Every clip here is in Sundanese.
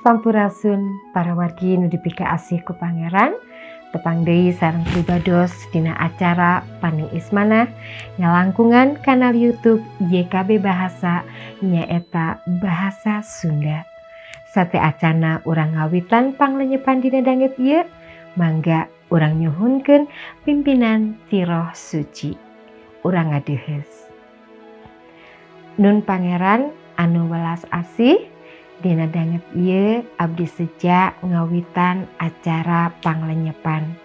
Sampurasun, para wargi nu dipikaasih ku Pangeran. Tepang deui sareng pribados dina acara Paning Ismanah, ngalangkungan kanal YouTube YKB Bahasa, nyaeta Bahasa Sunda. Sateuacana urang ngawitan panglenyepan dina danget ieu, mangga urang nyuhunkeun pimpinan ti Roh Suci. Urang ngadeuheus. Nun Pangeran anu welas asih, dina danget ieu abdi seja ngawitan acara panglenyepan.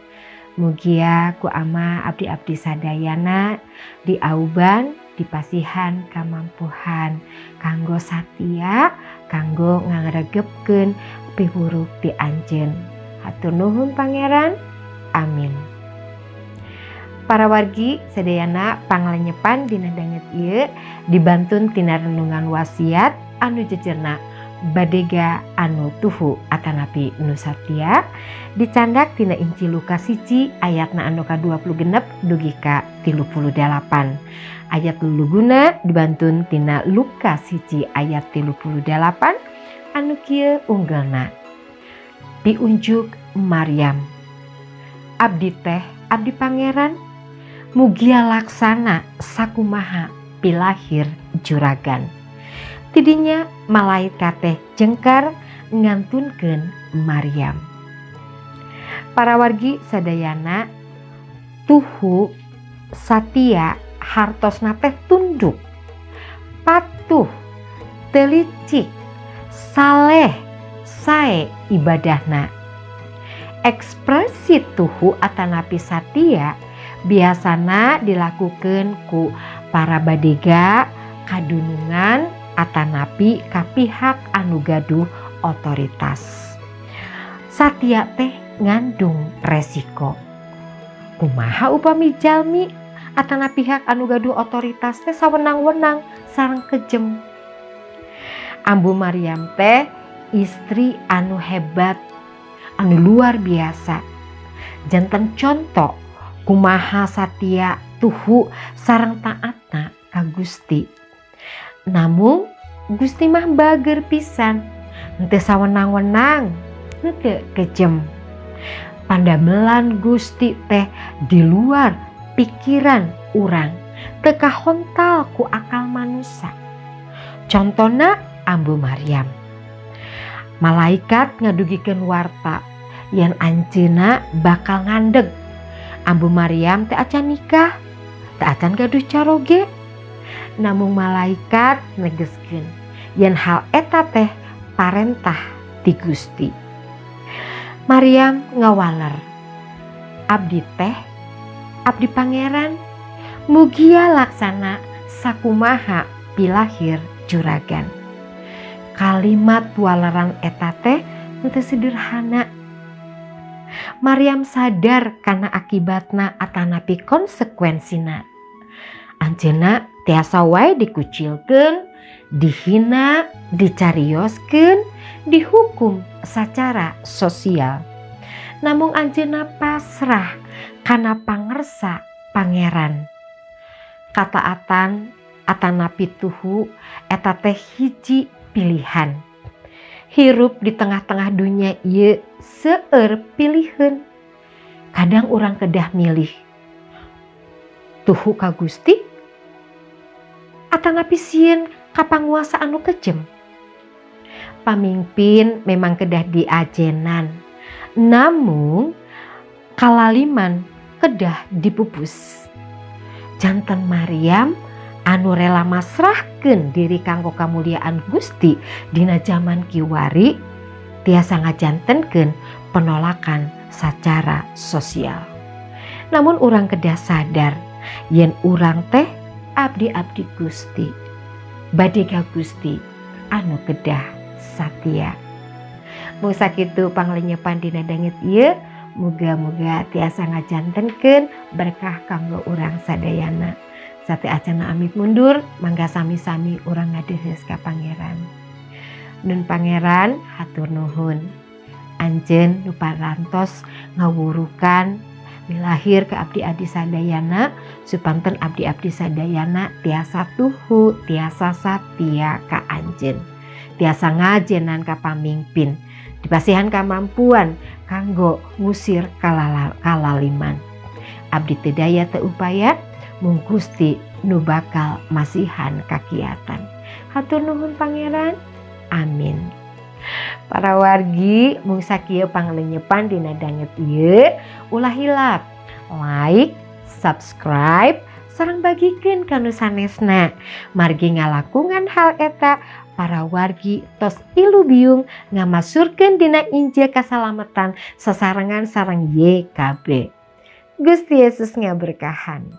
Mugia ku ama abdi-abdi sadayana diauban, dipasihan kamampuhan kanggo satia, kanggo ngangregepkeun piwuruk ti Anjeun. Hatur nuhun, Pangeran. Amin. Para wargi sadayana, panglenyepan dina danget ieu dibantun tina renungan wasiat anu jejerna badega anu tuhu atanapi nu satia, dicandak tina Injil Lukas 1 ayatna anu ka-26 dugi ka 38. Ayat luluguna dibantun tina Lukas 1 ayat 38 anu kieu unggelna: "Piunjuk Maryam, Abdi teh abdi Pangeran, mugia laksana sakumaha pilahir Juragan." Tidinya malaikat teh jengkar ngantunkeun Maryam. Para wargi sadayana, tuhu satia hartosna teh tunduk, patuh, teu licik, saleh, sae ibadahna. Ekspresi tuhu atanapi satia biasana dilakukan ku para badega, kadunungan, atanapi ka pihak anu gaduh otoritas. Satia teh ngandung resiko. Kumaha upami jalmi atana pihak anu gaduh otoritas teh sawenang-wenang sareng kejem? Ambu Maryam teh istri anu hebat, anu luar biasa. Janten contoh kumaha satia, tuhu, sareng taatna ka Gusti. Namun Gusti mah bager pisan, henteu sawenang-wenang, henteu kejem. Pandamelan Gusti teh di luar pikiran urang, teu kahontal ku akal manusia. Contona Ambu Maryam. Malaikat ngadugikeun warta yen anjeunna bakal ngandeg. Ambu Maryam teh acan nikah, teu acan gaduh caroge. Namung malaikat negeskeun yen hal eta teh parentah ti Gusti. Maryam ngawaler, "Abdi teh abdi Pangeran, mugia laksana sakumaha pilahir Juragan." Kalimat waleran eta teh henteu sederhana. Maryam sadar kana akibatna atanapi konsekuensina. Anjeunna tiasa wae dikucilkeun, dihina, dicarioskeun, dihukum secara sosial. Namun anjeunna pasrah kana pangersa Pangeran. Kataatan atanapi tuhu eta teh hiji pilihan. Hirup di tengah-tengah dunia ieu seueur pilihan. Kadang urang kedah milih tuhu ka Gusti atanapi sieun ka panguasa anu kejem. Pamimpin memang kedah diajenan, namun kalaliman kedah dipupus. Janten Maryam anu rela masrahkeun diri kanggo kamuliaan Gusti dina zaman kiwari tiasa ngajantenkeun penolakan secara sosial. Namun urang kedah sadar yen urang teh abdi-abdi Gusti, badega Gusti anu kedah satia. Mung sakitu panglenyepan dina danget ieu, muga-muga tiasa ngajantenkeun berkah kanggo urang sadayana. Sateuacana amit mundur, mangga sami-sami urang ngadeuheus ka Pangeran. Nun Pangeran, hatur nuhun. Anjeun nu parantos ngawurukan milahir ke abdi-abdi sadayana, supanten abdi-abdi sadayana tiasa tuhu, tiasa satia ka Anjeun, tiasa ngajenan ka pamingpin. Dipasihan kamampuan kanggo ngusir kalaliman. Abdi teu daya teu upaya, mung Gusti nu bakal masihan kakiatan. Hatur nuhun, Pangeran. Amin. Para wargi, mung sakieu panglenyepan dina danget ieu. Ulah hilap like, subscribe, sareng bagikeun ka nu sanesna. Margi ngalakungan hal eta, para wargi tos ilubiung ngamasurkeun dina Injil kasalamatan sasarengan sareng YKB. Gusti Yesus ngaberkahan.